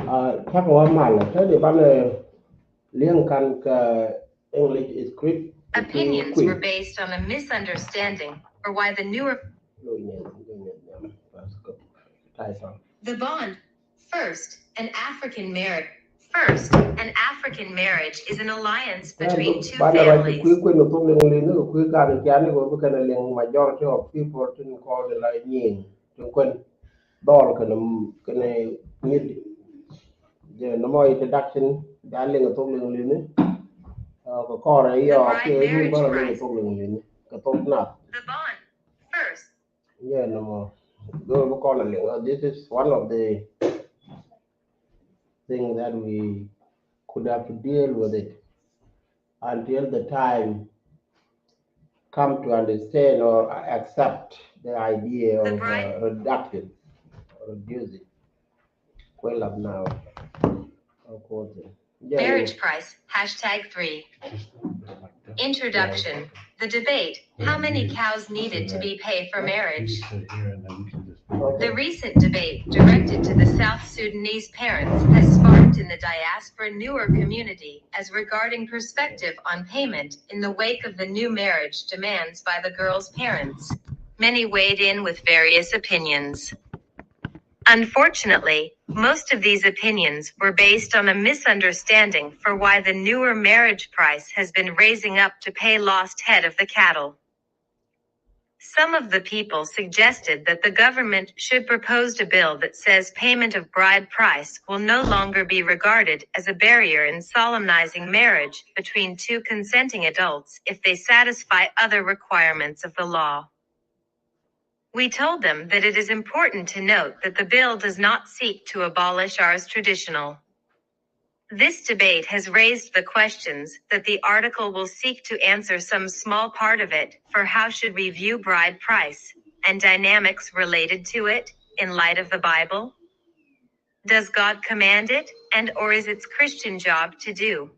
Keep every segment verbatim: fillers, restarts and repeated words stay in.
Cakɛ wä mal tä di banɛ liɛŋ kan kɛ English script. Opinions were based on a misunderstanding for why the newer the bond. First, an African marriage. First, an African marriage is an alliance between two families. Kui̱ kui̱ ni thok liŋ liŋ ni kui̱ kan kiani kɛ bi kɛn liŋ majority of people tin kɔn la nyiŋ tin kuɛn dhɔl kɛn kɛn nyit. Jɛ nɔmɔ introduction ja liŋ thok liŋ liŋ ni kɛ kɔrɛ yɔ kɛ yun bä la liŋ thok liŋ liŋ ni kɛ thok na. Yeah, no more. Go, go call a link. Uh, this is one of the things that we could have to deal with it until the time come to understand or accept the idea of uh, reduction, reduce it. Well up now. Of course. Marriage price, hashtag three. Introduction. The debate, how many cows needed to be paid for marriage? The recent debate directed to the South Sudanese parents has sparked in the diaspora newer community as regarding perspective on payment in the wake of the new marriage demands by the girl's parents. Many weighed in with various opinions. Unfortunately, most of these opinions were based on a misunderstanding for why the newer marriage price has been raising up to pay lost head of the cattle. Some of the people suggested that the government should propose a bill that says payment of bride price will no longer be regarded as a barrier in solemnizing marriage between two consenting adults if they satisfy other requirements of the law. We told them that it is important to note that the bill does not seek to abolish ours traditional. This debate has raised the questions that the article will seek to answer some small part of it, for how should we view bride price and dynamics related to it in light of the Bible? Does God command it, and or is its Christian job to do?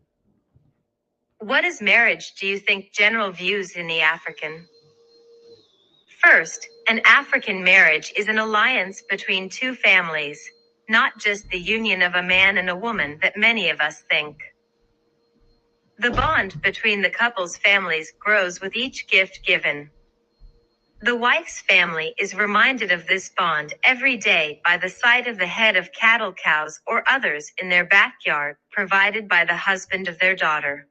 What is marriage, do you think, general views in the African? First, an African marriage is an alliance between two families, not just the union of a man and a woman that many of us think. The bond between the couple's families grows with each gift given. The wife's family is reminded of this bond every day by the sight of the head of cattle, cows, or others in their backyard, provided by the husband of their daughter.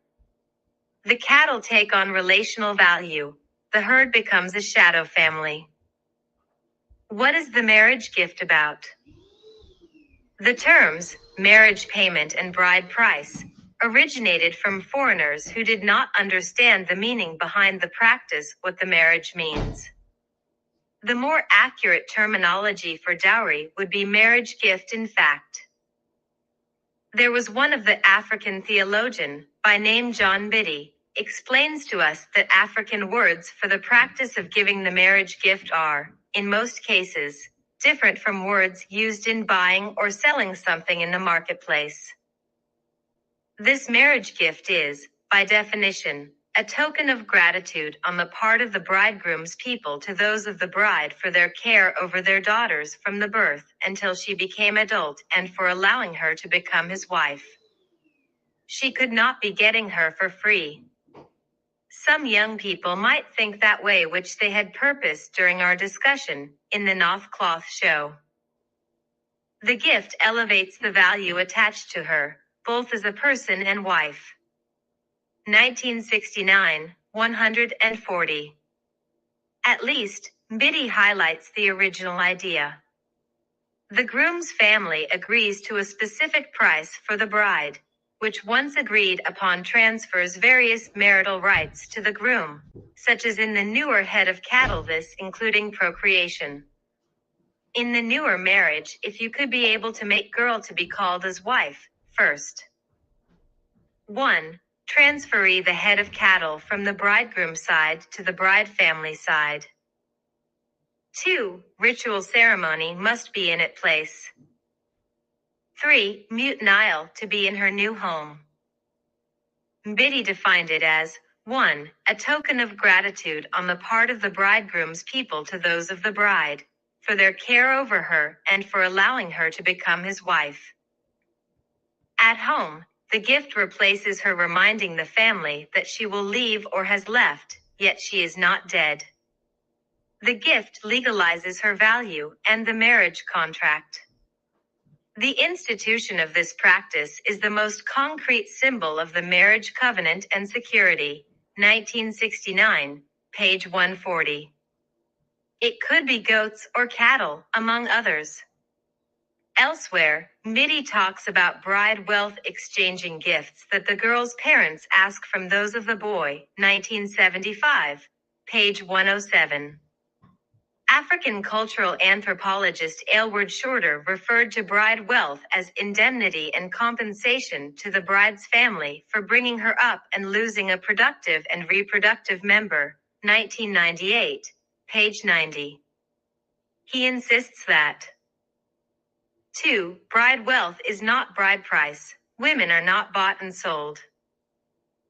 The cattle take on relational value. The herd becomes a shadow family. What is the marriage gift about? The terms marriage payment and bride price originated from foreigners who did not understand the meaning behind the practice, what the marriage means. The more accurate terminology for dowry would be marriage gift, in fact. There was one of the African theologian, by name John Mbidi, explains to us that African words for the practice of giving the marriage gift are, in most cases, different from words used in buying or selling something in the marketplace. This marriage gift is, by definition, a token of gratitude on the part of the bridegroom's people to those of the bride for their care over their daughters from the birth until she became adult and for allowing her to become his wife. She could not be getting her for free. Some young people might think that way, which they had purposed during our discussion in the North Cloth Show. The gift elevates the value attached to her, both as a person and wife. Nineteen sixty-nine, one hundred forty. At least, Mbidi highlights the original idea. The groom's family agrees to a specific price for the bride, which once agreed upon transfers various marital rights to the groom, such as in the newer head of cattle, this including procreation. In the newer marriage, if you could be able to make girl to be called as wife, first. One, transferee the head of cattle from the bridegroom side to the bride family side. Two, ritual ceremony must be in it place. Three, mute Nile to be in her new home. Mbidi defined it as, one, a token of gratitude on the part of the bridegroom's people to those of the bride, for their care over her and for allowing her to become his wife. At home, the gift replaces her, reminding the family that she will leave or has left, yet she is not dead. The gift legalizes her value and the marriage contract. The institution of this practice is the most concrete symbol of the marriage covenant and security, nineteen sixty-nine, page one forty. It could be goats or cattle, among others. Elsewhere, Mittie talks about bride wealth exchanging gifts that the girl's parents ask from those of the boy, nineteen seventy-five, page one oh seven. African cultural anthropologist Aylward Shorter referred to bride wealth as indemnity and compensation to the bride's family for bringing her up and losing a productive and reproductive member, nineteen ninety-eight, page ninety. He insists that two, bride wealth is not bride price. Women are not bought and sold.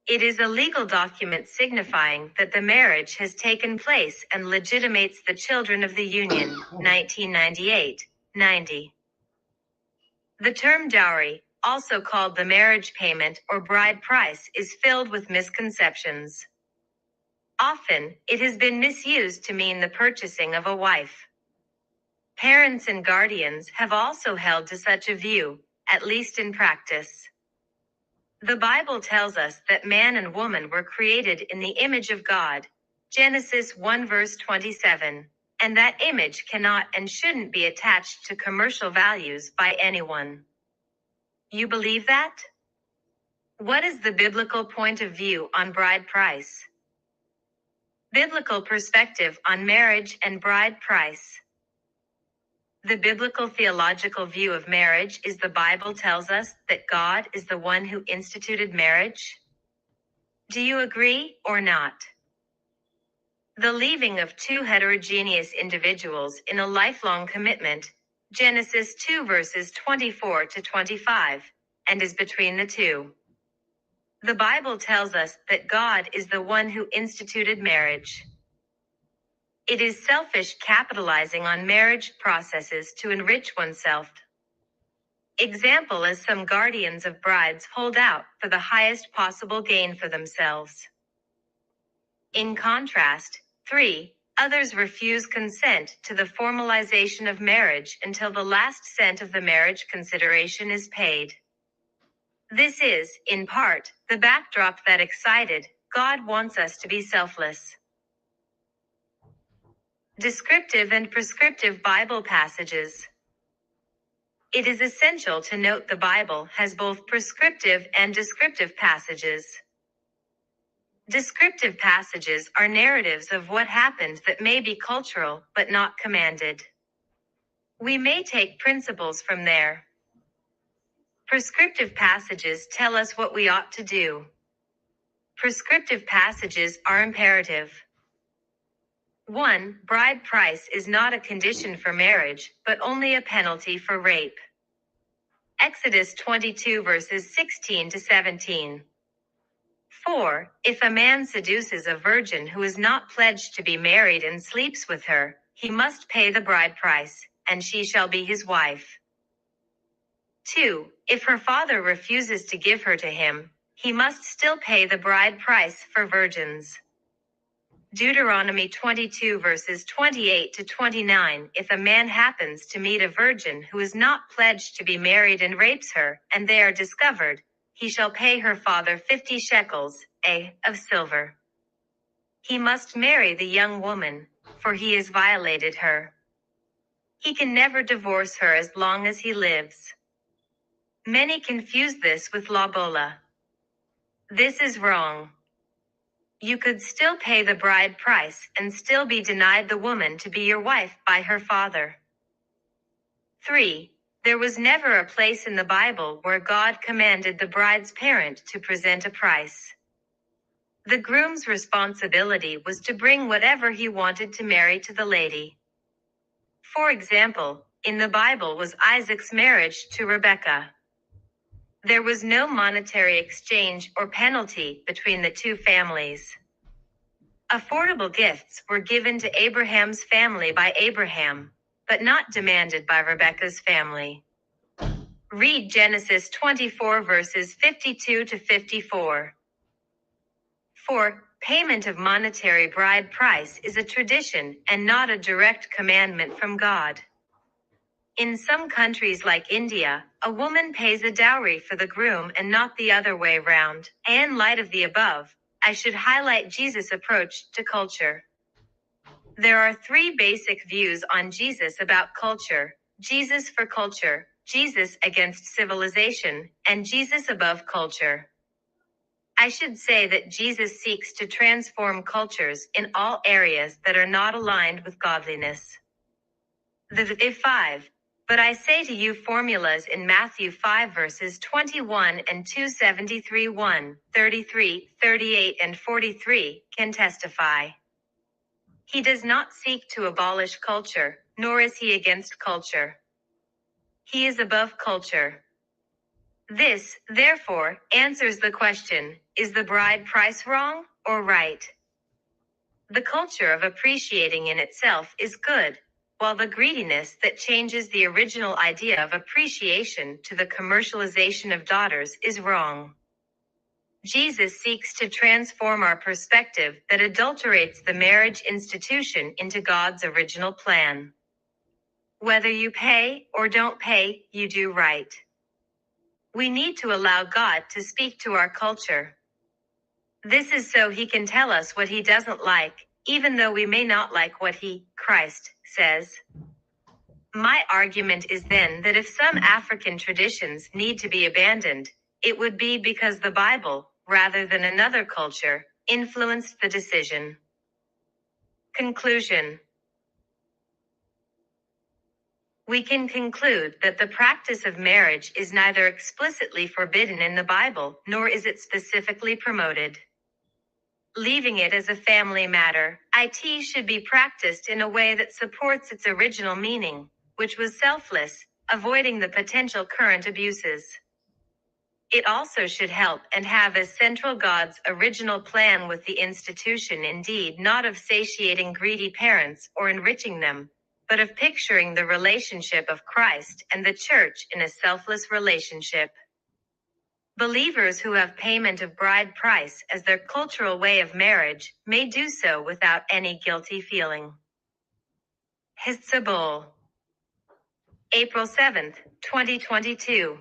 It is a legal document signifying that the marriage has taken place and legitimates the children of the union, nineteen ninety-eight, ninety. The term dowry, also called the marriage payment or bride price, is filled with misconceptions. Often, it has been misused to mean the purchasing of a wife. Parents and guardians have also held to such a view, at least in practice. The Bible tells us that man and woman were created in the image of God, Genesis one verse twenty-seven, and that image cannot and shouldn't be attached to commercial values by anyone. You believe that? What is the biblical point of view on bride price? Biblical perspective on marriage and bride price. The biblical theological view of marriage is the Bible tells us that God is the one who instituted marriage. Do you agree or not? The leaving of two heterogeneous individuals in a lifelong commitment, Genesis two verses twenty-four to twenty-five, and is between the two. The Bible tells us that God is the one who instituted marriage. It is selfish capitalizing on marriage processes to enrich oneself. Example is some guardians of brides hold out for the highest possible gain for themselves. In contrast, three, others refuse consent to the formalization of marriage until the last cent of the marriage consideration is paid. This is, in part, the backdrop that excited God wants us to be selfless. Descriptive and prescriptive Bible passages. It is essential to note the Bible has both prescriptive and descriptive passages. Descriptive passages are narratives of what happened that may be cultural but not commanded. We may take principles from there. Prescriptive passages tell us what we ought to do. Prescriptive passages are imperative. One, bride price is not a condition for marriage, but only a penalty for rape. Exodus twenty-two verses sixteen to seventeen. Four, if a man seduces a virgin who is not pledged to be married and sleeps with her, he must pay the bride price, and she shall be his wife. Two, if her father refuses to give her to him, he must still pay the bride price for virgins. Deuteronomy twenty-two verses twenty-eight to twenty-nine. If a man happens to meet a virgin who is not pledged to be married and rapes her, and they are discovered, he shall pay her father fifty shekels, a, of silver. He must marry the young woman, for he has violated her. He can never divorce her as long as he lives. Many confuse this with lobola. This is wrong. You could still pay the bride price and still be denied the woman to be your wife by her father. Three, there was never a place in the Bible where God commanded the bride's parent to present a price. The groom's responsibility was to bring whatever he wanted to marry to the lady. For example, in the Bible was Isaac's marriage to Rebekah. There was no monetary exchange or penalty between the two families. Affordable gifts were given to Abraham's family by Abraham, but not demanded by Rebekah's family. Read Genesis twenty-four verses fifty-two to fifty-four. Four, payment of monetary bride price is a tradition and not a direct commandment from God. In some countries like India, a woman pays a dowry for the groom and not the other way round. In light of the above, I should highlight Jesus' approach to culture. There are three basic views on Jesus about culture: Jesus for culture, Jesus against civilization, and Jesus above culture. I should say that Jesus seeks to transform cultures in all areas that are not aligned with godliness. The v- five, but I say to you, formulas in Matthew five verses twenty-one and two seventy-three, one, thirty-three, thirty-eight, and forty-three can testify. He does not seek to abolish culture, nor is he against culture. He is above culture. This, therefore, answers the question, is the bride price wrong or right? The culture of appreciating in itself is good, while the greediness that changes the original idea of appreciation to the commercialization of daughters is wrong. Jesus seeks to transform our perspective that adulterates the marriage institution into God's original plan. Whether you pay or don't pay, you do right. We need to allow God to speak to our culture. This is so he can tell us what he doesn't like, even though we may not like what he, Christ, says. My argument is then that if some African traditions need to be abandoned, it would be because the Bible, rather than another culture, influenced the decision. Conclusion. We can conclude that the practice of marriage is neither explicitly forbidden in the Bible nor is it specifically promoted. Leaving it as a family matter, it should be practiced in a way that supports its original meaning, which was selfless, avoiding the potential current abuses. It also should help and have as central God's original plan with the institution, indeed, not of satiating greedy parents or enriching them, but of picturing the relationship of Christ and the church in a selfless relationship. Believers who have payment of bride price as their cultural way of marriage may do so without any guilty feeling. Hitsabol, April seventh, twenty twenty-two.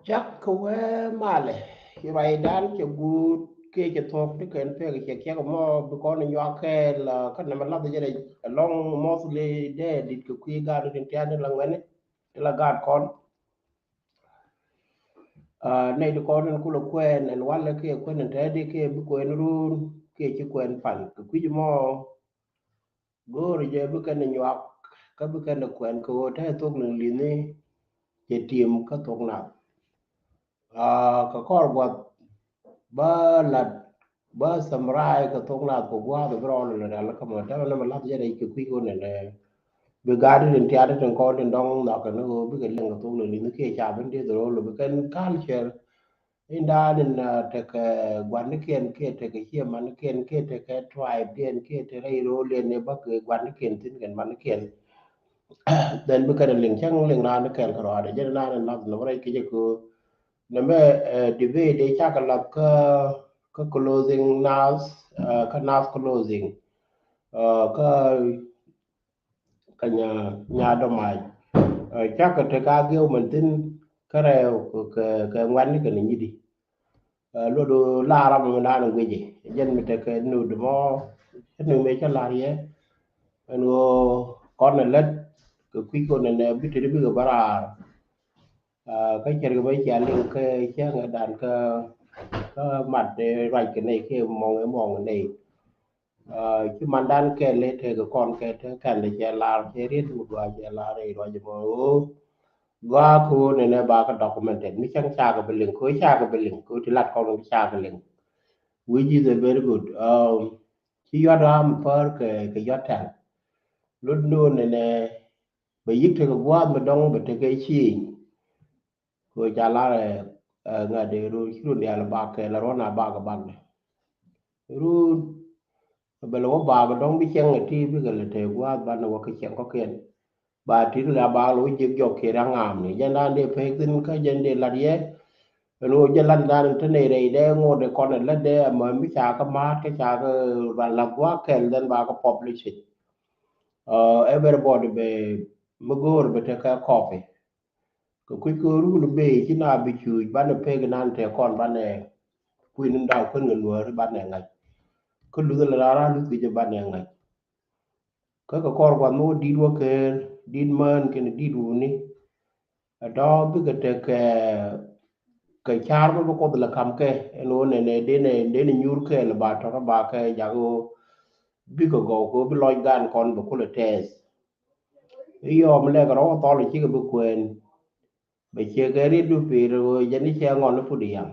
Cak kɛ wee malɛ, ci ruacdan cɛ guut kiɛ cɛ thuɔ̱k ti kɛn pek cɛ kiɛk mɔ bi kɔn nyuak kɛɛl, kä nɛmɛ lath jɛ rɛc alɔŋ mostly dee dit kɛ kui̱ gaat tin tian ti la ŋuɛni ti la gaat kɔn. Nɛy ti kɔn in kulɛ kuɛɛn ɛn walɛ kiɛ kuɛn in tɛɛdi kiɛ bi kuɛɛn ruun kiɛ ci kuɛɛn pan kɛ kui̱c mɔ. Go̱o̱r jɛ bi kɛn nyuak kä bi kɛn kuɛn kɛ ɣöö te thok ni li̱ni cɛ tim kä thok nath. Kɛ kɔr guath bä lat bä summarize kɛ thok nath kɛ gua̱a̱th bi rɔɔl ni dal kä mɔ te mɛ lath jɛ rɛc kɛ kui̱ ɣöö nɛnɛ bi gaat ni tin tiat tin kɔn tin dɔŋ nhɔk kɛ ni ɣöö bikɛ liŋ kɛ thok ni li̱ni kiɛ ca ben dieth rɔɔl bi kɛn culture. Indan in tekɛ gua̱nikiɛn kiɛ tekɛ ciɛ manikiɛn kiɛ tekɛ tribe diɛn kiɛ te rɛy ro̱o̱liɛn ni bäk gua̱nikiɛn thi̱n kɛn manikiɛn. Then bi kɛn liŋ cäŋ liŋ raan ni kɛɛl kɛ rɔɔdɛ jɛn raan in lath ni wä rɛy kecɛ köör. Nɛmɛ debate dee cakɛ lath kä kä closing nath kä nath closing kä kä nya nya dɔmac. Cakɛ tekɛ a giɛw mɛn thi̱n kä rɛw kɛ kɛ ŋuɛ̈tni kɛn nyidi. Luɔt lar ram mi naan guici jɛn mi tekɛ nud mɔ cä nud mi cä lar yɛ. Ɛn ɣöö kɔn ɛ lät kɛ kui̱ kɔn ɛnɛ bi tëë bikɛ bä raar. Kä cɛr kɛ bä cia liŋ kä cäŋɛ dan kä kä mat ruac kɛ nɛy kɛ mɔŋ ɛ mɔŋ ɛ nɛy. Ci mandan kɛl i̱ tekɛ kɔn kɛ te kɛn dee cɛ lar cɛ riet mut wa cɛ lar i̱ ruac mɔ ɣöö gɔaa kɛ ɣöö nɛnɛ ba kɛ documented mi cäŋ cakɛ bi liŋ kɛ ɣöö cakɛ bi liŋ kɛ ɣöö ti lat kɔn ɣöö cakɛ liŋ. Which is a very good. Ci yuat ram pär kɛ kɛ yuat tɛl. Lut ni ɣöö nɛnɛ bɛ yi̱k tekɛ gua̱a̱th mi dɔ̱ŋ bɛ tekɛ cieŋ. Kɛ ɣöö ca lar ɛ ŋa̱t dee run ci run diaal bak kɛ la ruɔ̱n a bak bakdɛ. Run bɛ lɛ wä bak dɔ̱ŋ bi cieŋ ɛ ti bikɛ lɛ te gua̱a̱th banɛ wä kä cieŋ kɔ̱kiɛn. Ba tit la ba lo jiɛk jɔk kiɛ riaŋ ŋa̱a̱m ni. Jɛn dan dee pek thin kä jɛn dee lat yɛ. Ɛn ɣöö jɛ lat dan te nɛy rɛy dee ŋot dee kɔn ɛ lät dee ɛmɛ mi ca kä ma̱a̱t kä ca kä ba lath gua̱a̱k kɛl then ba kä publish it. Everybody bɛ mi go̱o̱r bɛ tekɛ copy. Kɛ kui̱ kɛ run bee ci na bi cuuc banɛ pek nan te kɔn banɛ kui̱ ni daw kän kɛ nuääri banɛ ŋa̱c. Kä luth la rara luth kɛ jɛ banɛ ŋa̱c. Kä kɛ kɔr guath mi wä dit wä ker dit mään kɛn dit wuni. Ɛ dɔ̱ bikɛ tek kɛ kɛ car mi bi kuoth la kam kɛ ɛn wä nɛnɛ denɛ denɛ nyur kɛɛl ba tɔrɔ ba kɛ jak wä bikɛ gɔw kɛ wä bi lɔc gan kɔn bɛ kulɛ tɛth. I̱ yɔm lɛk rɔ̱ thɔl cikɛ bi kuɛn. Bɛ ciɛ kɛ riet du pir wä jɛn i̱ ciɛ ŋɔn i̱ put i̱ yam.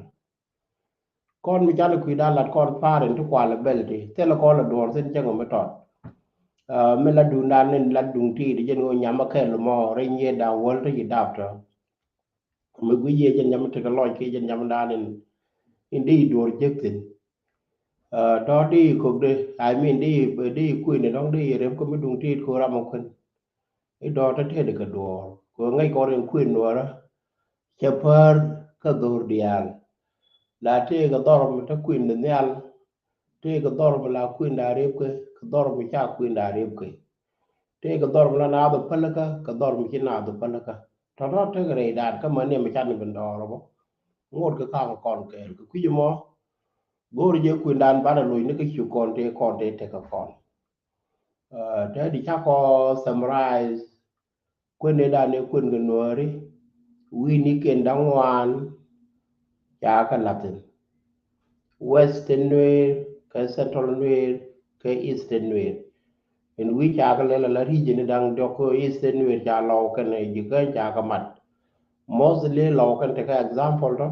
Kɔn mi canɛ kui̱ da̱a̱n lat kɔn pa̱a̱r in ti kual ɛ bɛl ti thilɛ kɔn ɛ duɔ̱ɔ̱r thin cäŋ ɛ mi tɔt. Mi la duŋdan in la duŋ ti̱i̱t jɛn ɣöö nyam ɛ kɛl mɔ rɛy nyiet da̱a̱n wäl ti ci dap tɔ. Mi guic yɛ jɛn nyam tekɛ lɔc kiɛ jɛn nyamdan in in di duɔ̱ɔ̱r jek thin. Tɔ di kok di I mean di di kui̱n in dɔ̱ŋ di rep kä mi duŋ ti̱i̱t kok ram ɛ kuën. I̱ dɔ̱ɔ̱r te tëëdi kɛ duɔ̱ɔ̱r kɛ ŋäc kɔn in kuën nuɔ̱ɔ̱rä. Cɛ päär kä dho̱r diaal. La tëëkɛ dhɔr mi te kuën di nhial. Tëëkɛ dhɔr mi la kuën da rep kɛ kɛ dhɔr mi ca kuën da rep kɛ. Tëëkɛ dhɔr mi la naath pälikä kɛ dhɔr mi ci naath pälikä. Tɔ̱tɔ̱ tekɛ rɛy daan kä mäni mi can ni bin dɔɔr bä. Ŋot kɛ kaŋ kɔn kɛɛl kɛ kui̱c mɔ. Go̱o̱r jɛ kui̱ndan banɛ loc ni kä ci kɔn tëë kɔn tëë tekɛ kɔn. Tëë di cakɔ summarize. Kuën ni dan ni kuën kɛ nuääri. Wi̱i̱ ni ken da̱ŋ ŋuan. Ca kɛ latin. Western Nuer kɛ Central Nuer kɛ Eastern Nuer. In wi̱i̱ ca kɛ lɛl ala region ni da̱ŋ diɔk kɛ Eastern Nuer ca lɔw kɛn ji̱ kä ca kɛ mat. Mostly lɔw kɛn tekɛ example tɔ.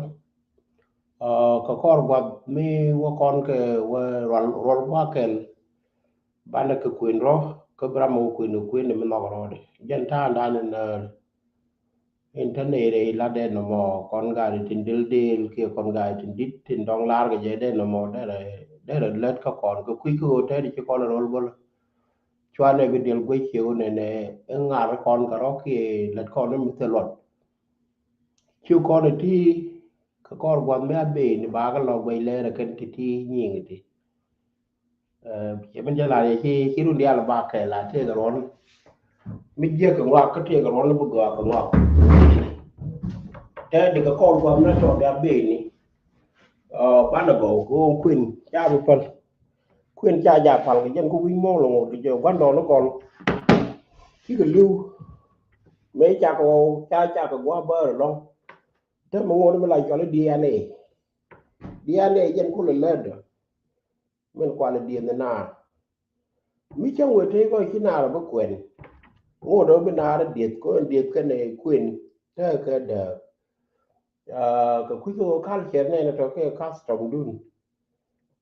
Kɛ kɔr guath mi wä kɔn kɛ wä ruɔl gua̱a̱ kɛl. Banɛ kɛ kuën rɔ kä bi ram mɛ wä kuën kɛ kuën ni mi nhɔk rɔɔdɛ jɛn ta̱a̱ dan in. In te nɛy rɛy lat dee nɔmɔ kɔn gaat tin dil dil kiɛ kɔn gaat tin dit tin dɔŋ lar kɛ jɛ dee nɔmɔ derɛ derɛ lät kä kɔn kɛ kui̱ kä ɣöö tɛt ci kɔn rol bol. Cuanɛ bi diɛl guec ciɛ ɣöö nɛnɛ in ŋar kɔn kɛ rɔ kiɛ lät kɔn in mi thil luɔt. Ci kɔn iti kɛ kɔr guath mi a ben ni bakä lɔ guec lɛɛrɛ kɛn ti ti nyiŋ iti. Cɛ min jɛ la yɛ ci ci run dial ba kɛ la tëëkɛ ruɔn. Mi jiɛk kɛ ŋuak kä tëëkɛ ruɔn bi gɔaa kɛ ŋuak. Tɛ di kɛ kɔr guam na tɔ bia beni. Banɛ gɔw kɛ ɣöö kuën ca bi päl. Kuën ca ja pal kɛ jɛn kä wi̱c muɔ̱ɔ̱ŋ lɔ ŋot kɛ jɛ gua̱ndɔɔŋ ni gɔl. Cikɛ li̱w mëë cakɛ ɣɔw ca cakɛ gua̱a̱ bäär ɛlɔ̱ŋ. Täämɛ ŋot mi la cɔl i̱ D N A. D N A jɛn kulɛ läätdä. Min kualɛ dieth ni naar. Mi cäŋ wee tëë kɔc ci naar a bi kuɛn. Ŋot ɔ bi naar a dieth kɔn dieth kɛnɛ kuën tääkɛ dääk. Kɛ kui̱ kɛ ɣöö culture nɛn tɔ kɛ custom dun.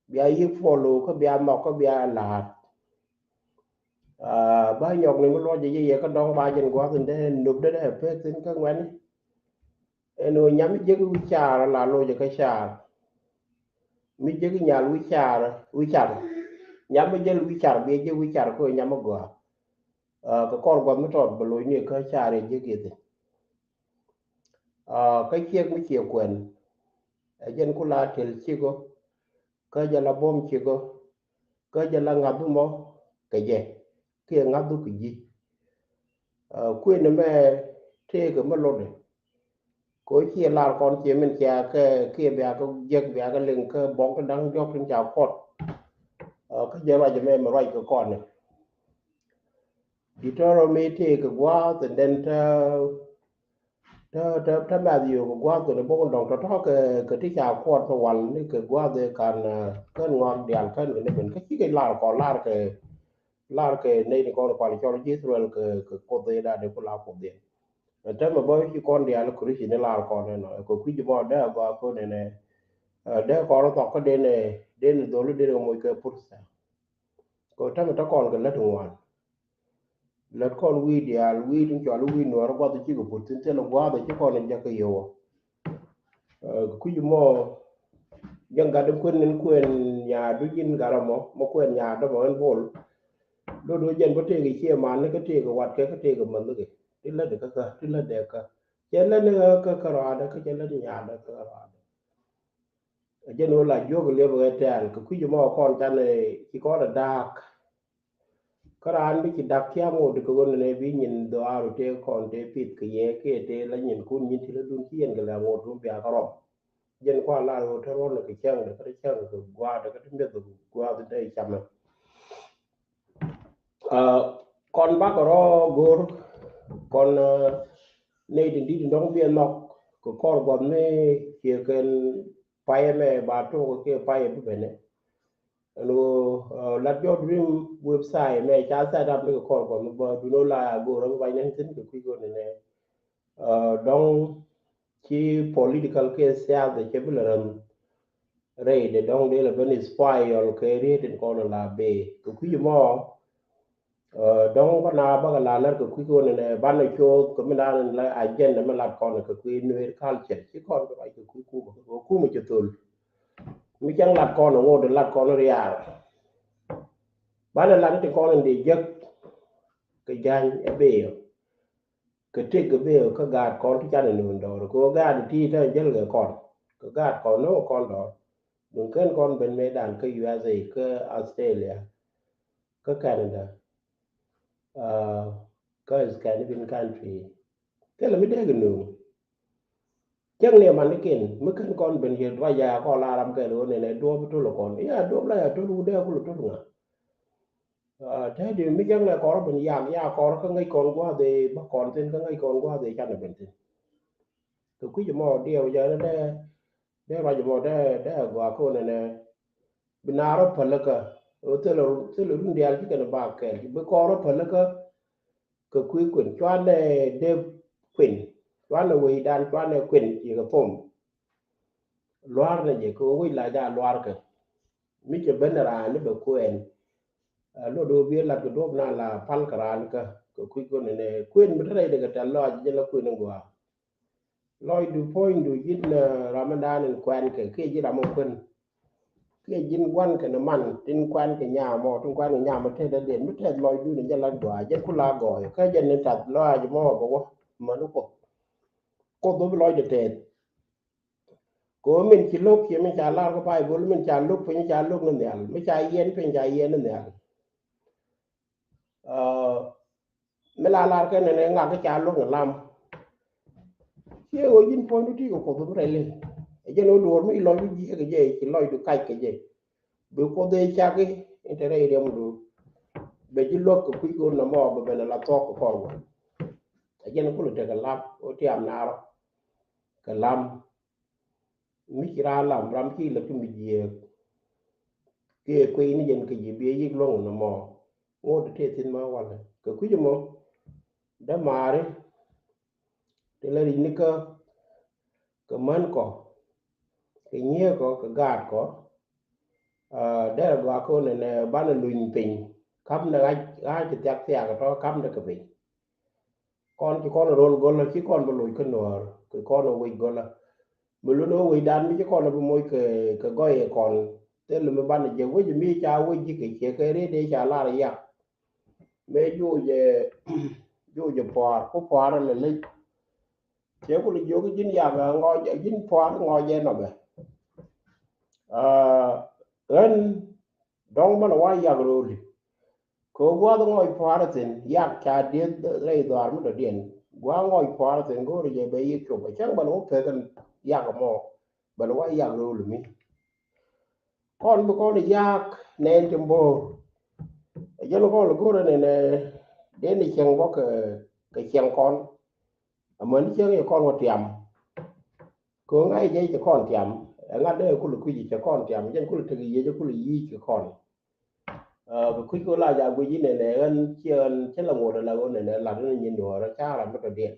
Bia yi follow kä bia nhɔk kä bia la̱a̱t. Ba nyɔk ni mi luɔc jɛ yɛ kä dɔ̱ŋ ba jɛn gua̱th in dee nop dee dee pek thin kä ŋuɛni. Ɛn ɣöö nyam mi jek wi̱i̱ car la loc kä car. Mi jek nyal wi̱i̱ car wi̱i̱ car. Nyam mi jek wi̱i̱ car biɛ jek wi̱i̱ car kɛ ɣöö nyam mi gɔaa. Kɛ kɔr gua̱th mi tɔt bɛ loc ni kä car yɛ jek yɛ thin. Kä ciek mi ciɛ kuɛn. Ɛ jɛn ku la tel cikɔ. Kä jɛ la buɔ̱m cikɔ. Kä jɛ la ŋa̱th mɔ kɛ jɛ kiɛ ŋa̱th kɛ ji̱. Kuën mɛ tëëkɛ mi lotdɛ. Kɛ ɣöö ciɛ lar kɔn ciɛ min cia kɛ kiɛ bia kɛ jiäk bia kɛ liŋ kä bɔŋ kä da̱ŋ diɔ̱k tin ca kuɔt. Kä jɛ ruac mɛ mi ruac kɛ kɔn ni. Di tɔrɔ mi tëëkɛ gua̱a̱th and then tɛ Tä tä tä Matthew kɛ gua̱a̱th kɛ ni bok in dɔ̱ŋ tɔ̱tɔ̱ kɛ kɛ ti ca kuɔt kɛ wal ni kɛ gua̱a̱th in kan kän ŋɔak diaal kän kɛ ni ben kä cikɛ lar kɔn lar kɛ lar kɛ nɛy ni kɔn kual cɔl ji̱ Israel kɛ kɛ kuoth in dee ku la kuoth in. Ɛ täämɛ bä ci kɔn diaal Christian ni lar kɔn in nɔ kɛ kui̱c mɔ dee a gɔaa kɔn in ɛ dee kɔn thɔk kä den den dhol den kɛ moc kɛ pursa. Kɛ täämɛ te kɔn kɛ lät ŋuan. Lät kɔn wi̱i̱ diaal wi̱i̱ tin cɔal i̱ wi̱i̱ nuäärä gua̱th cikɛ put thi̱n thilɛ gua̱a̱th ci kɔn in jäkä yio̱wä. Kɛ kui̱c mɔ jäŋ gat in kuën in kuën nyaadu ji̱n gat amɔ mɔ kuën nyaadu mɔ in bol. Do̱do̱ jɛn bä tëëkɛ ciɛ man ni kä tëëkɛ watkɛ kä tëëkɛ mändhikɛ. Ti lätdɛ kä kä ti lätdɛ kä cɛ lät ni kä kä raadɛ kä cɛ lät ni nyaadɛ kä raadɛ. Jɛn ɣöö la jiök liɛpɛ ɣä tɛ̈ɛ̈l kɛ kui̱c mɔ kɔn canɛ ci kɔn ɛ da̱a̱k. Kä raan bi ci da̱k tiam ɣöö ti kɛ ɣöö nɛnɛ bi nyin dhɔaaru tëë kɔn tëë pith kɛ yɛ kiɛ tëë la nyinkun nyin ti la dun ci yɛn kɛ lɛ ɣöö tun bia kä rɔm. Jɛn kuan la ɣöö te ruɔn kɛ cäŋ de kä te cäŋ kɛ gua̱a̱th de kä te miɛth kɛ gua̱a̱th de camɛ. Kɔn bakɛ rɔ go̱o̱r kɔn nɛy tin di̱t in dɔ̱ŋ biɛ nhɔk kɛ kɔr gua̱th mi ciɛ kɛn payɛ mɛ ba tok kɛ payɛ bi bɛnɛ. Ɛn ɣöö lat jɔt rim website mɛ ca set up ni kɛ kɔr gua̱th mi bä duno la go̱o̱r mi ba nyɛn thin kɛ kui̱ go̱o̱r ni nɛ. Dɔ̱ŋ ci political kɛ siasa cɛ bi lɛ räm rɛy de dɔ̱ŋ dee lɛ ben spoil kɛ riet in kɔn la bee kɛ kui̱ mɔ. Dɔ̱ŋ bä na bä kɛ la lär kɛ kui̱ kɔn nɛ banɛ coth kɛ mi dan la agenda mi lat kɔn kɛ kui̱ nuer culture ci kɔn kɛ ruac kɛ kui̱ kumä kɛ kumä cɛ thol. Mi cäŋ lat kɔn ŋot lat kɔn riaar. Banɛ lat ti kɔn in dee jek kɛ ja̱ny ɛ bee kɛ tëk kɛ bee kä gaat kɔn ti canɛ nuun dɔɔr kɛ gaat ti te jäl kɛ kɔn kɛ gaat kɔn ni kɔn dɔɔr. Duŋ kɛn kɔn ben mëë dan kä U S A kä Australia kä Canada kä Scandinavian country. Thilɛ mi dee kɛ nuun. Cäŋ ni man ni ken mi kän kɔn ben yɛ ruac ya kɔn la ram kɛl ɣöö nɛnɛ duɔp tol kɔn ya duɔp la ya tol wudɛ kul tol ŋa. Tɛ̈di mi cäŋ lɛ kɔr ben yak ya kɔr kä ŋäc kɔn gua̱a̱th ëë bä kɔn thin kä ŋäc kɔn gua̱a̱th ëë canɛ ben thin. Kɛ kui̱c mɔ diɛw jɛ ni dee dee ruac mɔ dee dee gɔaa kɛ wä nɛnɛ. Bi naar rɔ pälikä thilɛ thilɛ run diaal ci kɛn ba kɛɛl bi kɔn rɔ pälikä. Kɛ kui̱ kuën cuanɛ dee kuën cuanɛ wecdan cuanɛ kuën ci kɛ thom. Lua̱r nɛ jɛ kɛ wec la ja lua̱r kɛ mi cɛ ben raan ni bɛ kuɛɛn. Luɔt wä bi lat kɛ duɔp na la pal kɛ raan kä kɛ kui̱ kɛ nɛnɛ kuën mi te rɛy dɛ kɛ tɛl lɔac jɛ la kuën in gua̱a̱. Lɔcdu puɔ̱nydu ji̱n ram mi daan in kuɛn kɛ kiɛ ji̱ ram mi kuën. Kiɛ ji̱n gua̱n kɛ ni man tin kuɛn kɛ nyam ɔ tin kuɛn kɛ nyam ɔ tɛth dee den mi tɛth lɔcdu ni jɛ lat gua̱a̱ jɛ ku la gɔɔy kä jɛ ni tath lɔac mɔ bɛ wä män kuɔth. Kuoth wä bi lɔcdɛ tɛth. Kɛ ɣöö min ci lo̱k kiɛ min ca lar kä Baibol min ca lo̱k piny ca lo̱k ni nhial mi ca yiɛn piny ca yiɛn ni nhial. Mi la lar kɛ nɛnɛ ŋak kä ca lo̱k ni lam. Ciɛ ɣöö ji̱n puɔ̱nydu ti kɛ kuoth bi rɛl i̱ ɛ jɛn ɣöö duɔ̱ɔ̱r mi ci lɔcdu ji̱ kɛ jɛ ci lɔcdu kac kɛ jɛ. Bi kuoth ëë cak i̱ in te rɛy riɛmdu. Bɛ ji̱ luäk kɛ kui̱ kɛ ɣöö nɔmɔ bɛ ben ala thuɔ̱k kɛ kɔr wä. Ɛ jɛn kulɛ tekɛ lam ɣöö tiam naarɔ kɛ lam. Mi ci raan lam ram ci lɛ ti mi jiääk. Kiɛ kui̱ ni jɛn kɛ ji̱ biɛ yik luɔ̱ŋ nɔmɔ. Ŋot ti tëë thi̱n ma walɛ kɛ kui̱c mɔ. Dämaari ti lɛ ri̱c ni kä kɛ män kɔ kɛ nyiee kɔ kɛ gaat kɔ. Derɛ gɔaa kɛ wä nɛnɛ banɛ luny piny. Ka̱m nɛ ɣa̱c ɣa̱c ti thiak thiak tɔ ka̱m nɛ kɛ piny. Kɔn ci kɔn rol gɔlä ci kɔn bi loc kä nuɔɔr kɛ kɔn wec gɔlä. Mi lun wec dan mi ci kɔn bi moc kɛ kɛ gɔy kɔn. Thil mi ban jɛ wec mi ca wec ji̱ kɛ ciɛ kɛ riet dee ca lar yak. Mëë juuc jɛ juuc jɛ puaar ku puaar lɛ lec. Ciɛ ku lɛ jiök ji̱n yak ŋɔc ji̱n puaar ŋɔc jɛ nɔmɛ. Ɣän dɔ̱ŋ mɛn wa yak rööli. Kɛ gua̱th ŋɔc pua̱a̱r thi̱n yak ca dieth rɛy dhɔaar mi dɔ̱diɛn gua̱a̱ ŋɔc pua̱a̱r thi̱n go̱o̱r jɛ bɛ yik cop a cäŋ bɛl wä pekɛn yak mɔ bɛl wa yak rööl mi. Kɔn bi kɔn yak nɛn ti mbo̱o̱r. Ɛ jɛn kɔn go̱o̱r ɛn ɛn den i̱ cieŋ bɔ kɛ kɛ cieŋ kɔn. Amäni cieŋ i̱ kɔn wä tiam. Kɛ ŋa̱c jɛ cɛ kɔn tiam ɛ ŋa̱t dee kul kui̱c cɛ kɔn tiam jɛn kul tek yiec kul yic kɛ kɔn. Kɛ kui̱c kɛ la ja guic inɛ nɛ ɣän ciɛ ɣän cä la ŋot ala ɣän nɛ nɛ lat ni nyin duɔɔr ca ram bi tɔ diɛn.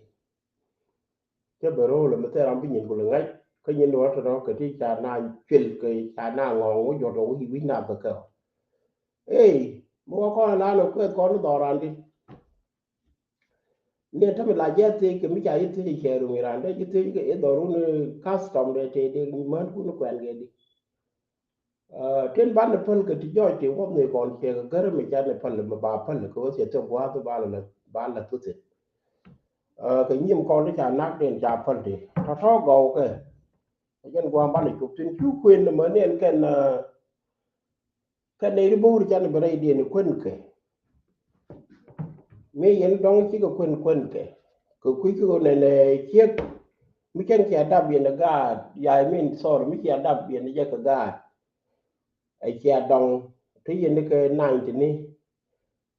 Cä bɛ ro̱o̱l mi thɛ ram bi nyin kul ŋa̱c kä nyin duɔɔr tɔ tɔ kɛ ti ca na cuil kɛ ca na ŋɔŋ wä jɔt wä wi̱c na bɛ kɛ. Ey mi wä kɔn ala nɔ kueth kɔn dhɔran di. Ni tami la jɛ thiec kɛ mi ca yi thiec cɛ ruŋ iran dee ji thiec kɛ i dhɔrun custom dee te dee män kun kuɛn kɛ di. Tin banɛ päl kɛ ti jɔɔc ti wuɔth ni kɔn ciɛ kɛ gärä mi canɛ päl mi ba päl kɛ wä ciɛ thok gua̱a̱th ba la ba la thuthi. Kɛ nyim kɔn ti ca nak den ca päl ti tɔ̱tɔ̱ gɔw kɛ. Kɛ jɛn gua̱a̱th banɛ cop tin cu kuën ni mäni ɛn kɛn kɛn ni ri bo̱o̱r canɛ bi rɛy diɛn kuën kɛ. Mi yɛn dɔŋ cikɛ kuën kuën kɛ kɛ kui̱ kɛ nɛnɛ ciek. Mi cɛn cia dap yɛn gaat ya I mean sorry mi cia dap yɛn jɛ kɛ gaat. Ɛ cia dɔŋ ti yɛn kɛ ninety ni.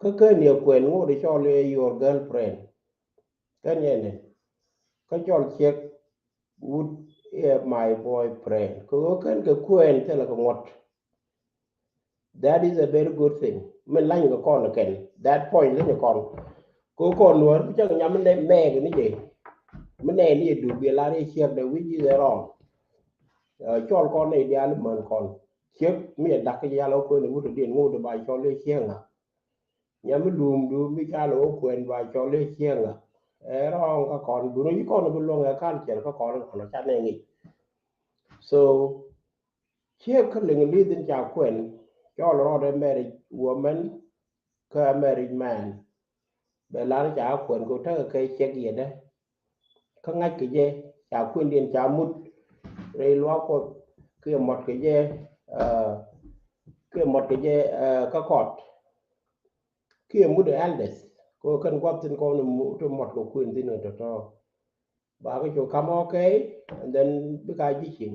Kä kän yɛ kuɛn ŋot cɔl yɛ your girlfriend. Kän yɛ ni kä cɔl ciek wut yɛ my boyfriend kɛ ɣöö kän kɛ kuɛn thilɛ kɛ ŋuɔt. That is a very good thing. Min lany kɛ kɔn kɛn that point liny kɔn. Kɛ kɔn nuɔr bi cak nyam mɛɛk ni jɛ. Mi nɛɛni yɛ duk bi lar yɛ ciek dɛ which is wrong. Cɔl kɔn ni dial män kɔn ciek mi yɛ dak ki yal ɔ kuɛn wut diɛn ŋot ba cɔl yɛ ciek ŋa. Nyam mi duum duum mi ca lɛ wä kuɛn ba cɔl i̱ cieŋä. Ɛ rɔɔŋ kä kɔn duun i̱ kɔn bi luɔ̱ŋ ɛ culture kä kɔn kɔn ca nɛ ŋic. So ciek kä liŋ li̱th in ca kuɛn cɔl rɔɔd ɛ marriage woman kä ɛ marriage man. Bɛ lar ca kuɛn kɛ tekɛ kɛ ciek yɛdɛ. Kä ŋa̱c kɛ jɛ ca kuëndiɛn ca mut rɛy luaak Kuɔth kiɛ mɔt kɛ jɛ kiɛ mɔt kɛ jɛ kä kɔt kiɛ mut elders kɛ kɛn gua̱th thin kɔn ti mɔt kɛ kuën thin kɛ tɔ̱tɔ̱. Ba kɛ cu kam okay and then bika ji̱ cieŋ.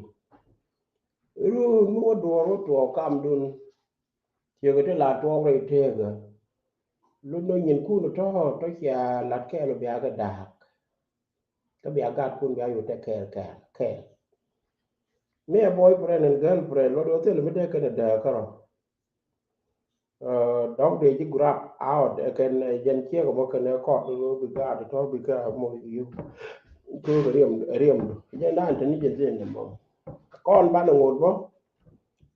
Run mi wä duɔɔr wä tuɔɔk kamdun. Ciek ti la tuɔɔk rɛy teekä. Lun nɔ nyin kun tɔ̱ tɔ̱ cia lat kɛɛl bia kɛ da̱a̱k. Kä bia gat kun bia yot tɛ kɛɛl kɛɛl kɛɛl. Mi ɛ boyfriend and girlfriend lot wä thil mi dee kɛn ɛ dääk kärɔ. Dɔ̱ŋ dee ji̱ grab out ɛ kɛn jɛn ciek ɛ bä kɛn ɛ kɔt bi gaat tɔ̱ bi kä mɔ yuk. Kö kɛ riɛm riɛm du jɛn dan te ni jɛn thiin ni mɔ. Kɔn banɛ ŋot bä.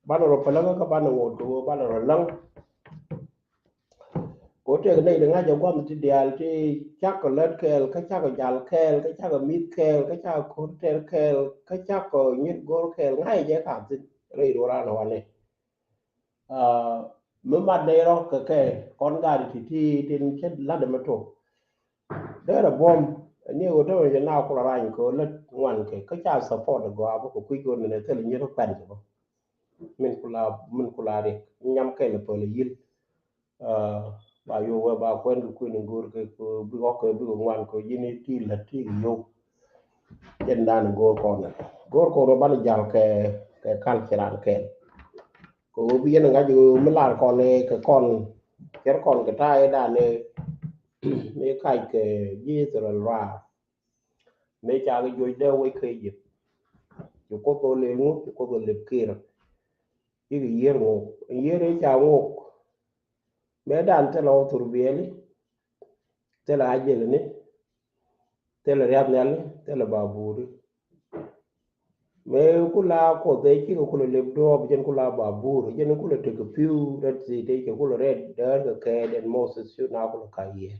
Banɛ rɔ päläŋä kä banɛ ŋot kɛ ɣöö banɛ rɔ läŋ. Kɛ ɣöö tëëkɛ nɛy ti ŋa̱c ɛ gua̱th ti diaal ti cakɔ lät kɛɛl kä cakɔ jal kɛɛl kä cakɔ mi̱th kɛɛl kä cakɔ ko̱r tɛr kɛɛl kä cakɔ nyit go̱r kɛɛl ŋa̱c jɛ ka̱n thi̱n rɛy duɔ̱ɔ̱r raan wanɛ. Mi mat nɛy rɔ kɛ kɛ kɔn gaat ti ti tin cä la̱t ɛmɛ tok. Derɛ buɔ̱m ni ɣöö te ɣöö jɛ na kulɛ rany kɛ ɣöö lät ŋuan kɛ kä ca support ɛ gɔaa bä kɛ kui̱ kɛ ɣöö nɛnɛ thil nyit rɔ kuɛn kɛ bä. Min kula min kula rik nyam kɛn päl yil. Ba yo̱o̱ wee ba kuɛn kɛ kui̱n in go̱o̱r kɛ bi ɣɔk kɛ bi kɛ ŋuan kɛ ji̱n ti lät ti kɛ yo̱o̱. Jɛn dan go̱o̱r kɔn go̱o̱r kɔn rɔ ban jal kɛ kɛ kal ci ran kɛn. Kɛ ɣöö bi yɛn ŋa̱c ɣöö mi lar kɔn kɛ kɔn cɛr kɔn kɛ ta̱a̱ i̱ dan i̱ mi kac kɛ ji̱ Israel raar. Mëë ca kɛ juɔc dee wec kä Egypt. Ci Kuoth ɣöö lëë ŋuk ci Kuoth ɣöö lëp kiir. Cikɛ yiër ŋuk yiër ëë ca ŋuk. Mëë dan thilɛ ɣɔw thur biɛli. Thilɛ ajɛlni. Thilɛ riath nhiali thilɛ ba buuri. Mëë kula Kuoth ëë cikɛ kulɛ lëp duɔɔp jɛn kula ba buuri jɛn kulɛ tekɛ pi̱w red sea tëë cɛ kulɛ red däär kɛ kɛɛt ɛn Moses cu na kulɛ ka̱c yiëë.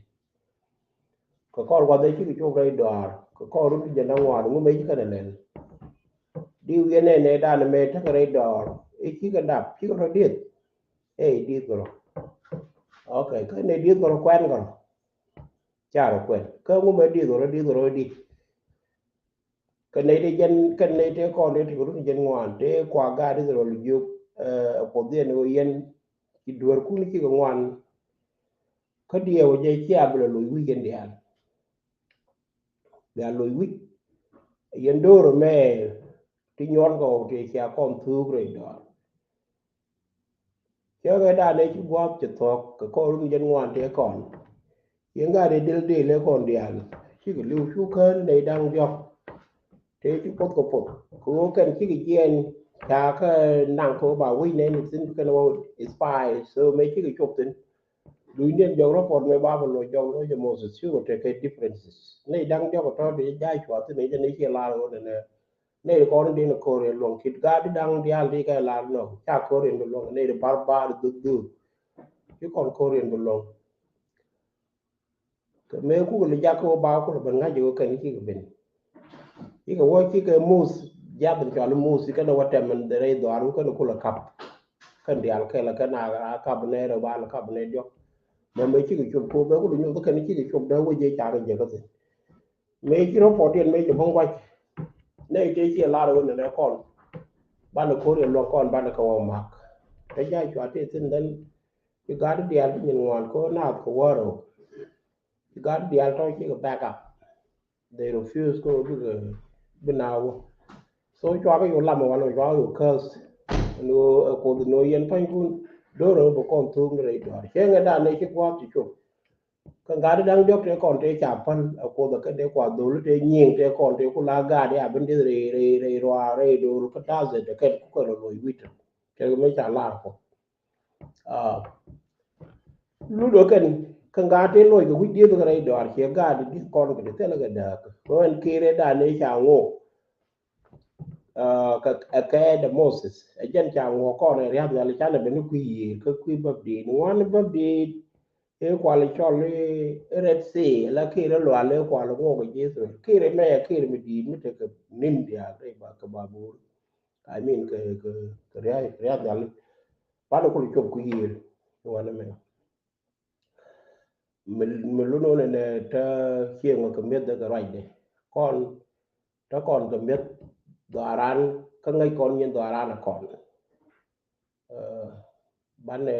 Kɛ kɔr gua̱th ëë cikɛ cop rɛy dɔaar kɛ kɔr run ti jɛn da̱ŋ ŋuan ŋu mëë cikɛ nɛ lɛl. Di wiɛ nɛ nɛ dan mëë tekɛ rɛy dɔaar i̱ cikɛ dap cikɛ rɔ dieth. Ëë dieth kɛ rɔ. Ok kä nɛ dieth kɛ rɔ kuɛn kɛ rɔ. Ca rɔ kuɛn kä ŋu mëë dieth kɛ rɔ dieth kɛ rɔ di. Kɛ nɛy tëë jɛn kɛ nɛy tëë kɔn tëë tekɛ run jɛn ŋuan tëë kua gaat Israel jiök ɛ Kuoth yɛn ɣöö yɛn ci dueerkun cikɛ ŋuan. Kä diɛɛw jɛ cia bi lɛ loc wi̱c yɛn diaal. Bia loc wi̱c yɛn do̱r ɛmɛ ti nyuɔn kɛ ɣɔw tëë cia kɔn thuuk rɛy dɔaar. Cä ɣän dan ëë ci gua̱a̱p ci thuɔ̱k kɛ kɔr run jɛn ŋuan tëë kɔn. Yɛn gat ëë del del ëë kɔn diaal cikɛ li̱w cu kään nɛy da̱ŋ diɔ̱k. Tëë ci poth kɛ poth kɛ ɣöö kɛn cikɛ jiɛɛn ca kä naŋ kɛ ɣöö ba wec nɛy ni thi̱n kɛn ɣöö spy so mëë cikɛ cop thi̱n. Lunydiɛn jɔk rɔ pɔt mëë ba bä loc jɔk rɔ jɛ Moses cikɛ tekɛ differences nɛy da̱ŋ diɔ̱k ɛ tɔ̱ tëë ja̱a̱c cuath thi̱n ëë jɛ nɛy ciɛ lar ɣöö nɛnɛ. Nɛy ti kɔn in di̱n ko̱r in luɔ̱ŋ kit gaat di da̱ŋ diaal ti kɛ lar nɔ ca ko̱r in bi luɔ̱ŋ nɛy ti bar bar dhuk dhuk. Ci kɔn ko̱r in bi luɔ̱ŋ. Kɛ mëë kukɛ li jak kɛ wä ba kulɛ ben ŋa̱c kɛ wä kɛn cikɛ ben. Cikɛ wä cikɛ muth jiath in cɔal muth ci kɛn wä tɛm in rɛy dhuaar wä kɛn kulɛ kap. kɛn diaal kɛl kɛn a kap nɛ rɛ bal kap nɛ diɔk. Mɛ mɛ cikɛ cop ko bɛ ku du nyuth kɛn cikɛ cop dee wec jɛ ca kɛ jɛ kä thin. Mëë ci rɔ pɔt yɛn mëë ci bäŋ guac. Nɛ itee ciɛ lar wen nɛ kɔn. Banɛ ko̱r yɛ luɔk kɔn banɛ kɛ wä mak. Te ja cua tee thin dhɛn. Ci gat diaal ti nyin ŋuan ko naath kɛ wä rɛw. Ci gat diaal tɔ cikɛ back up. They refuse ko bikɛ bi na wä. So cua kɛ yu lam wan cua kɛ yu curse. Ni wä ɛ koth ni wä yɛn pa̱ny kun. Do̱r rɛw bɛ kɔn thuŋ rɛy dɔr cɛ ŋɛ dan nɛ ci gua̱a̱th ci cop. Kä gat da̱ŋ diɔ̱k tëë kɔn tëë ca päl a kuoth a kä dee kua dhol tëë nyiŋ tëë kɔn tëë ku la gat ya ben dieth rɛy rɛy rɛy ruaar rɛy do̱r kä ta̱a̱ zet a kɛn ku kɛ rɔ loc wi̱ctɔ. Kɛ mi ca lar kɔ. Lut ɔ kɛn kä gat tëë loc kɛ wi̱c dieth kɛ rɛy dɔaar ciɛ gat dieth kɔn kɛ dee thilɛ kɛ dääk kɛ ɣän kërɛ dan ëë ca ŋo̱o̱k. Ɛ kɛ ɛ kɛ dɛ Moses ɛ jɛn ca ŋuɔ kɔn ɛ riath nhial canɛ ben ni kui̱ yiëër kä kui̱ bäp diit ŋuan bäp diit. Ëë kual cɔl i̱ Red Sea la kir i̱ lual ëë kual ŋuɔk i̱ Israel kir i̱ mɛ kir mi diit mi tekɛ nin diaal rɛy ba kɛ ba bo̱o̱r. I mean kɛ kɛ kɛ riath riath nhial. Pan kul cop kui̱ yiëër ŋuan mɛ. Mi, mi lun wun ɛnɛ te cieŋ kɛ mi̱eth kɛ ruacdɛ kɔn te kɔn kɛ mi̱eth dhɔaran kä ŋäc kɔn nyin dhɔaran ɛ kɔn. Banɛ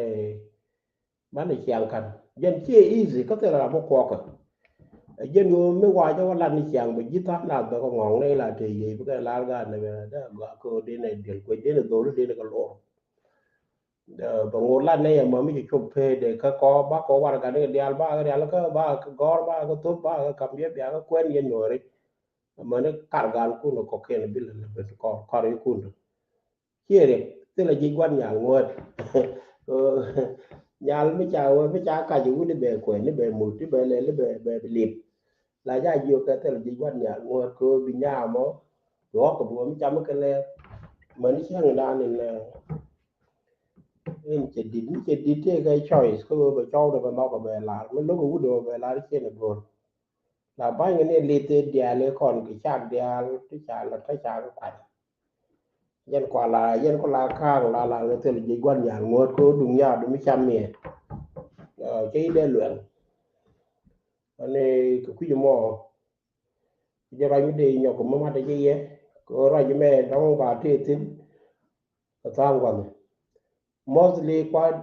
banɛ ciaŋ kan jɛn ciɛ easy kä thil ram mi kuɔkɛ. Jɛn ɣöö mi wacä wä lat ni ciaŋ bɛ ji̱ tha̱a̱ŋ nath bɛ kɛ ŋɔ̱ŋ ni la te yiey bikɛ lar gaat ni bɛ dee gɔaa kä ɣöö denɛ diɛl kuec denɛ dholi denɛ kɛ luɔr. Bɛ ŋot lat nɛ yɛ mami ci cop pee de kä kɔ ba kɔ war gat ni dial ba kɛ dial kä ba kɛ gɔr ba kɛ thop ba kɛ kam yɛ bia kɛ kuɛn yɛ nyori. Mani kar gal kun kɔ ken bil ni bet kɔ kar yi kun. Ciɛ ri thilɛ jic guan nyal ŋuɔt. Nyal mi ca wä mi ca kac wuni bɛ kuɛn ni bɛ mut ni bɛ lɛ ni bɛ bɛ lip. La ja jiök kɛ thil ji̱ gua̱n nhial ŋuɔ̱t kɛ ɣöö bi nyamɔ. Bi ɣɔk kɛ bi wä mi cam kɛ lɛɛr. Mäni cäŋ dan in in cɛ dit mi cɛ dit tëë kɛ choice kä ɣöö bɛ cɔw ni bɛ nhɔk kɛ bɛ lar mi lo̱k kɛ wut ɣöö bɛ lar ciɛ ni go̱r. La ba̱ny kɛ ni lith tëë diaal i̱ kɔn kɛ cak diaal ti ca lat kä cak kuany. Yɛn kua la yɛn kua la ka̱a̱ŋ la la ŋɛ thil ji̱ gua̱n nhial ŋuɔ̱t kɛ ɣöö duŋ yaat mi cam miɛ. Cɛ i̱ dee luɛl. Ani kɛ kui̱c mɔ. Jɛ ruac mi dee nyɔk kɛ mɔ mat jɛ yɛ kɛ ruac mɛ dɔ̱ŋ ba tëë thi̱n. Kɛ tha̱a̱ŋ gua̱n mostly kua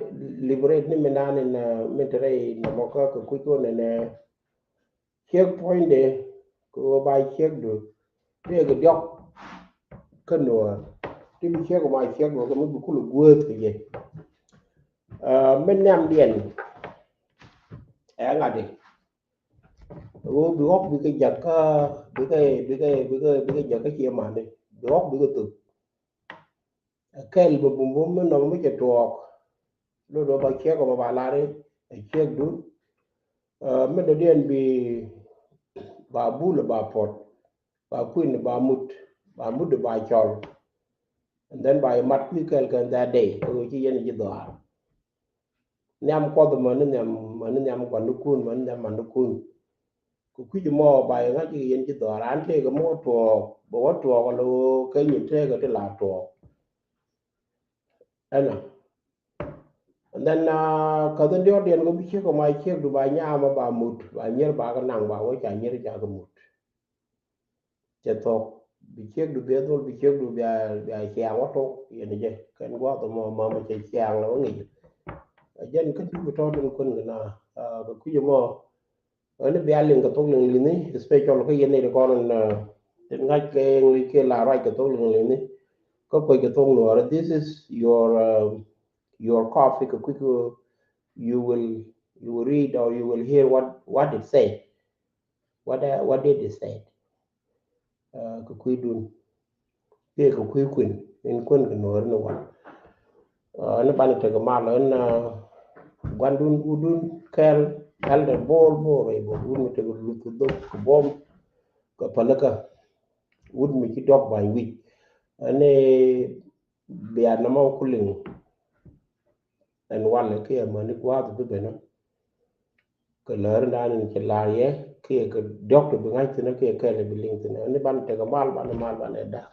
liberate ni mi naan in min te rɛy nɔmɔ kä kɛ kui̱c kɛ nɛnɛ. Ciek puɔ̱nyde kɛ ɣöö ba ciekdu tëëkɛ diɔ̱k kä nuɔ̱ɔ̱r ti bi ciek ma ciekdu kɛ mi bi kul guäth kɛ jɛ. Min nhiamdiɛn ɛ ŋa̱di. Ɣöö bi ɣɔ̱k bikɛ jakä bikɛ bikɛ bikɛ bikɛ jakä cie mani bi ɣɔ̱k bikɛ thuk. Kɛl bä bumbum mi nɔmɔ mi cɛ tuɔɔk. Lot bä ba ciek ɔ ba ba lar i̱ ɛ ciekdu. Mi dɔ̱diɛn bi ba bul ba puɔt ba kui̱n ba mut ba mut ba cɔl. And then ba imat kui̱ kɛl kɛn that day kɛ ɣöö ci yɛn ji̱ dhɔaar. Nhiam kuɔth mäni nhiam mäni nhiam gua̱nikun mäni nhiam manikun. Kɛ kui̱c mɔ ba yɛ ŋa̱c kɛ yɛn ci dhɔaar an tëëkɛ mi wä tuɔɔk bɛ wä tuɔɔk ala ɣöö kɛ nyin tëëkɛ ti la tuɔɔk. Ɛnɔ. And then käth in diɔ̱ɔ̱kdiɛn kɛ bi ciek kɛ ma ciekdu ba nyaamä ba mut ba nyier ba kɛ naŋ ba wä ca nyier ca kɛ mut. Cɛ thok bi ciekdu bi dhol bi ciekdu bia bia ciaŋ wä tok yɛn jɛ kɛn guath mɔ mamɛ cɛ ciaŋ la wä ŋic. Jɛn kä dubi tɔ̱ tin kun kɛ na kɛ kui̱c mɔ. Ɛn bia liŋ kɛ thok liŋ liŋi special kä yɛn ni kɔn in tin ŋa̱c kɛ ŋic kɛ la ruac kɛ thok liŋ liŋi. Kä kuec kɛ thok nuɔɔr this is your your copy kɛ kui̱c you will you will read or you will hear what what it say. What, uh, what did he say? Kɛ kui̱dun kiɛ kɛ kui̱ kui̱n in kuän kɛ nuɔɔri ni wal. Ni bani tekɛ mal in guandun wudun kɛl kɛl dɛ bol bol rɛy bol wun mi tekɛ luth kɛ dhok kɛ buɔm kɛ pälikä wut mi ci dɔk ba̱ny wi̱c. Ni bia nɔmɔ kuliŋ ɛn walɛ kiɛ mäni gua̱a̱th bi ben. Kɛ läär in dan in ci la̱r yɛ kiɛ kɛ diɔ̱k ti bi ŋa̱c thi̱n kiɛ kɛl bi liŋ thi̱n ni ban tekɛ mal ban mal ban ɛ da̱k.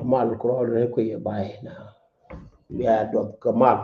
Mal kurɔɔl rɛ kui̱ yɛ bay na. bia duɔth kɛ mal.